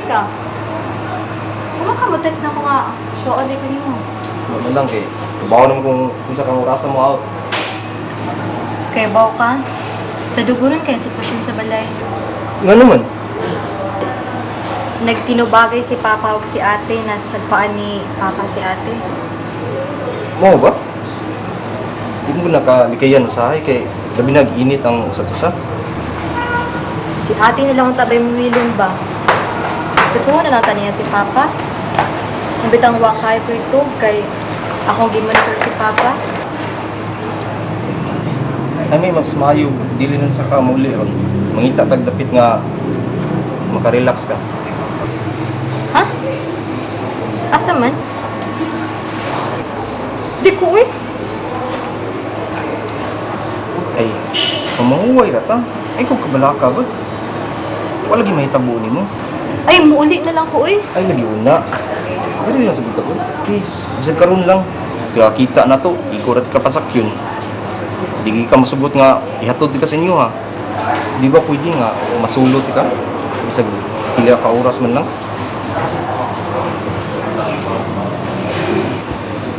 ka? Kuma ka mo text na ko nga kuon ko nimo. Wala lang kay. Bawo naman kung unsa kang orasa mo out. Kay baw ka. Tadugunan kay ang sitwasyon sa balay. Nga naman. Nagtinubagay si Papa ug si Ate na sagpaan ni Papa si Ate. Mao ba? Di mo nakalikayan usahay kay labi nag-init ang usat usa. Si Ate na lang ang tabay milon ba? Respetuhan na lang niya si Papa. Nabitang wakay ko ito kay akong gimonitor si Papa. Ay may mas maayo dili nun sa ka mauli ron. Mangita tag dapit nga makarelax ka. Ha? Asa man? Di ko eh. Ay, pamahuway ra ta. Ay kung kabalaka ba? Wala gi mahitabo nimo. Ay, muuli na lang ko eh. Ay lagi una. Dili lang sa ko. Please, bisag karon lang. Kaya kita na to, ikaw ra ka pasakyon. Di ka masugot nga ihatod ka sa inyo ha. Di ba pwede nga masulot ka? Bisag pila ka oras man lang.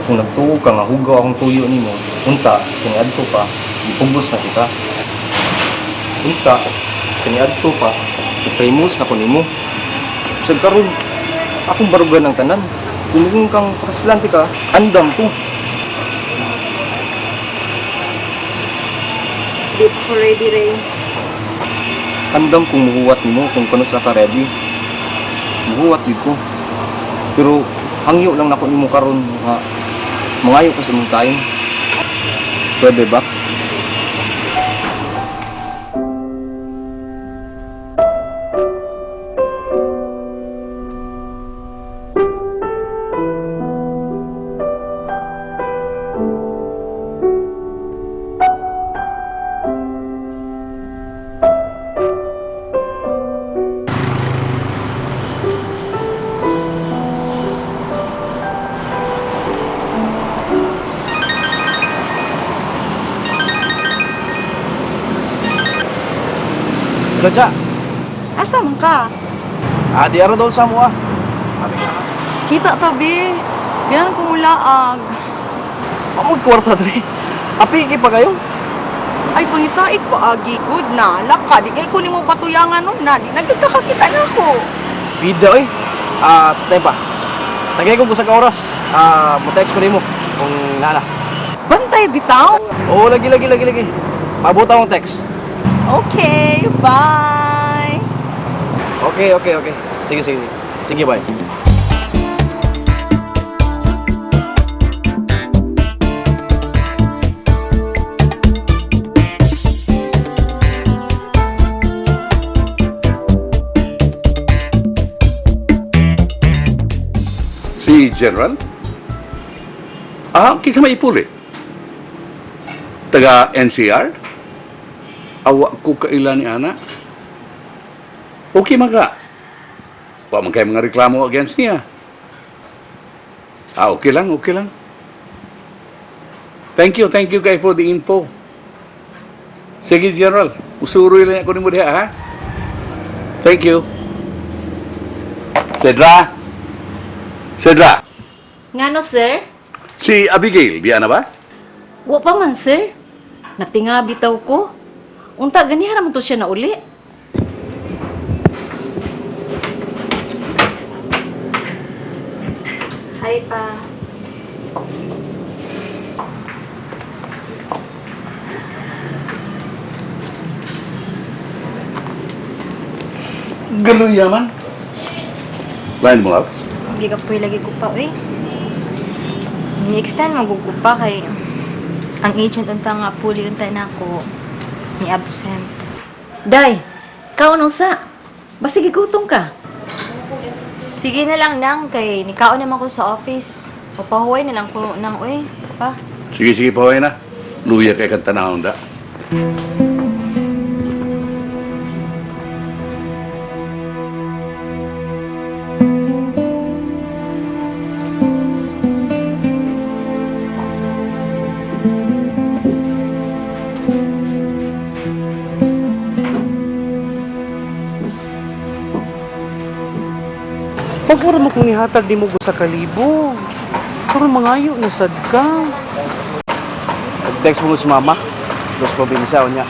Kung nagtuo ka nga hugaw akong tuyo nimo, unta kaniadto pa, gipugos na kita. Unta kaniadto pa, giprimus na ko nimo. Bisag karon akong barugan ang tanan. Kung kang pakaslante ka, andam ko. Di ko ready, Ray. Andam kung muhuwat nimo kung kano sa ka ready. Muhuwat gid ko. Pero hangyo lang nako nimo karon nga mangayo ko sa imong time. Pwede ba? Hello, Cha. Asa man ka? Ah, di aro doon sa mo ah. Kita tabi. Diyan ko mulaag. Pamag kwarta dre. Api pa kayo? Ay, pangitait ko agi good na. Laka, di kay ko nimo patuyangan nun na. Di nagkakakita na ako. Bida oy. Ah, time pa. Tagay ko sa ka oras. Ah, mo-text ko nimo kung naa na. Bantay bitaw. Oo, lagi lagi lagi lagi. Paabot akong text. Okay, bye. Okay. Sige, sige. Sige, bye. Si General? Ah, kinsa may ipuli? Taga NCR? Awa ko kaila ni ana. Okay man ka. Wa man kay mga reklamo against niya. Ah, okay lang, okay lang. Thank you kay for the info. Sige, General. Usuroy lang ako nimo diha, ha? Thank you. Cedra? Cedra? Ngano, sir? Si Abigail, diya na ba? Wa pa man, sir. Natinga bitaw ko. Unta ganiha raman to siya na uli. Hi, Pa. Galuya man. Lain mo, Labs? Gigapoy lagi ko pa, uy. Ni-extend magugupa kay ang agent unta nga puli unta na ako ni absent. Day, kaon usa. Basig gigutom ka. Sige na lang nang kay nikaon naman ko sa office. O pahuway na lang ko nang uy, pa. Sige, sige, pahuway na. Luya kay kang tanahon da. Bag-o ra mo kung nihatag nimo sa kalibo. Karon mangayo na sad ka. Nag-text mo si mama. Dos probinsya unya.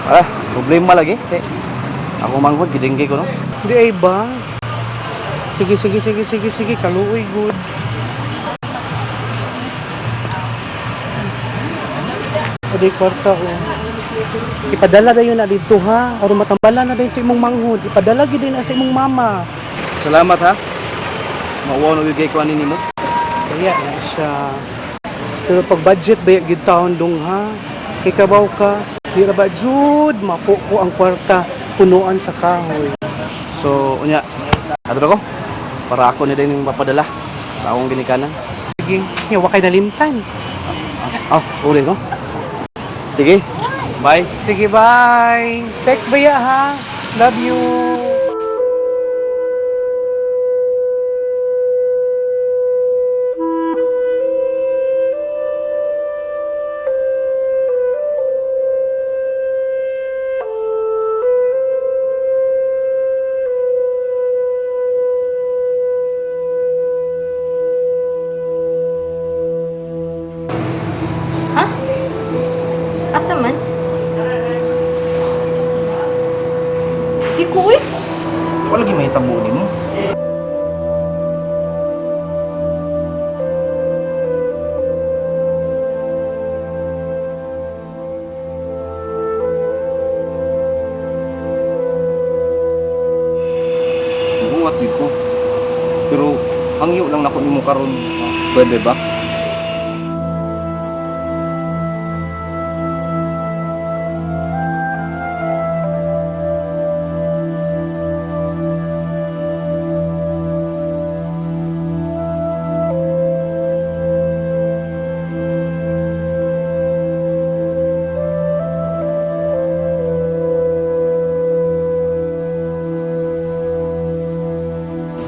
Ah, problema lagi. Kay ako manghod gidinggi ko no. Di ay ba? Sige, sige, sige, sige, sige, kaluoy good. Aday kwarta oh. Ipadala dayon na dito ha. Aron matambala na dayon to imong manghod. Ipadala gid na sa imong mama. Salamat ha. Mauwaw na bigay ko ani nimo. Kaya na siya. Pero pag budget ba gid taon dong ha. Kay kabaw ka, di ra ba jud mapo ko ang kwarta punuan sa kahoy. So unya, adto ko. Para ako ni din yung papadala sa akong ginikanan. Sige, nya wa kay nalimtan. Ah, uli ko. Sige. Bye. Sige, bye. Text ba ya ha? Love you. Ha? Asa man? Di ko uy. Wala gyud mahitabo nimo. Buhat gyud ko. Pero hangyo lang nako nimo karon. Pwede ba?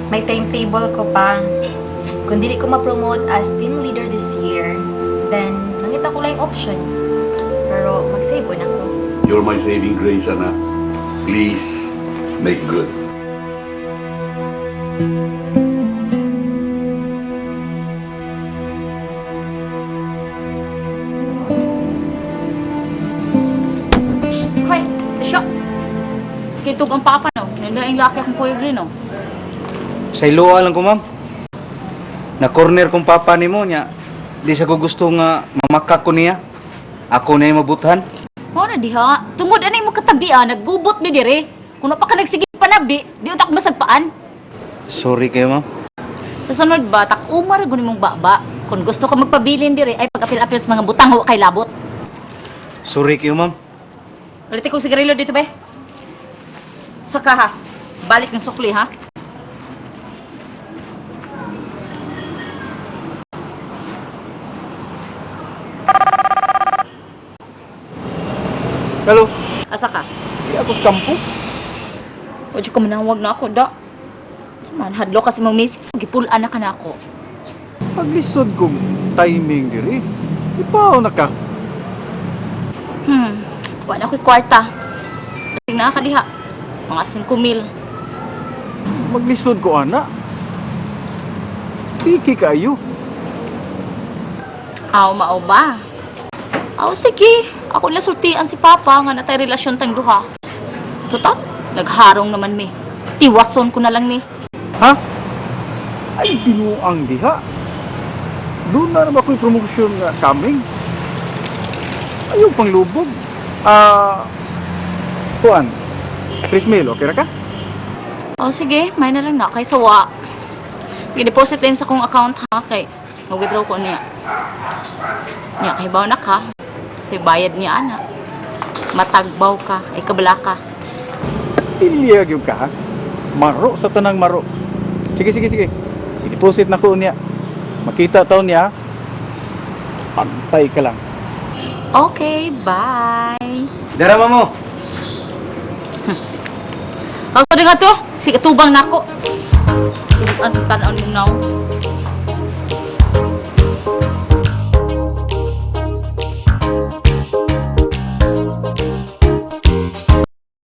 May timetable ko pa. Kung dili ko ma-promote as team leader this year, then mangita ko lang yung option. Pero mag-save na ko. You're my saving grace, anak. Please, make good. Hoy, siya. Kitog ang papa no. Nilaing laki akong kuya Green no. Sa iloa lang ko, ma'am. Na corner kong papa nimo niya. Di sa ko gusto nga mamakak ko niya. Ako na yung mabuthan. Mao na diha. Tungod anay mo katabi ah, naggubot mi dire. Kuno pa ka nagsige panabi, di unta ko masagpaan. Sorry kayo, ma'am. Sa sunod ba, tak umar guni mong baba. Kung gusto ka magpabilin dire, ay pag-apil-apil sa mga butang wa kay labot. Sorry kayo, ma'am. Ulit kong sigarilyo dito be. Saka ha. Balik ng sukli ha. Hello. Asa ka? Di ako sa kampo. Wadyo ka manawag na ako, da. Saman, hadlo kasi mong misis, so gipulaan na ka na ako. Paglisod kong timing diri. Ipaw na ka. Wala ako'y kwarta. Dating na ka diha. Mga 5 mil. Maglisod ko ana. Piki kayo. Aw, mao ba? Aw, sige. Ako na sultian si Papa nga natay relasyon tang duha. Total, nagharong naman mi. Tiwason ko na lang ni. Ha? Ay binuang diha. Doon na naman ako'y promotion nga coming. Ayaw panglubog. Ah, kuan. 3 mil, okay ra ka? Aw, sige. May na lang na. Kay sawa. Sige, deposit din sa kong account ha. Kay, mag-withdraw ko niya. Niya, kay na ka. Kasi bayad niya, ana. Matagbaw ka. Ay, kabala ka. Pilya gyud ka ha. Maro sa tanang maro. Sige, sige, sige. I-deposit na ko niya. Makita taon niya. Pantay ka lang. Okay, bye. Dara mamo. Kaso nga to, sige tubang nako.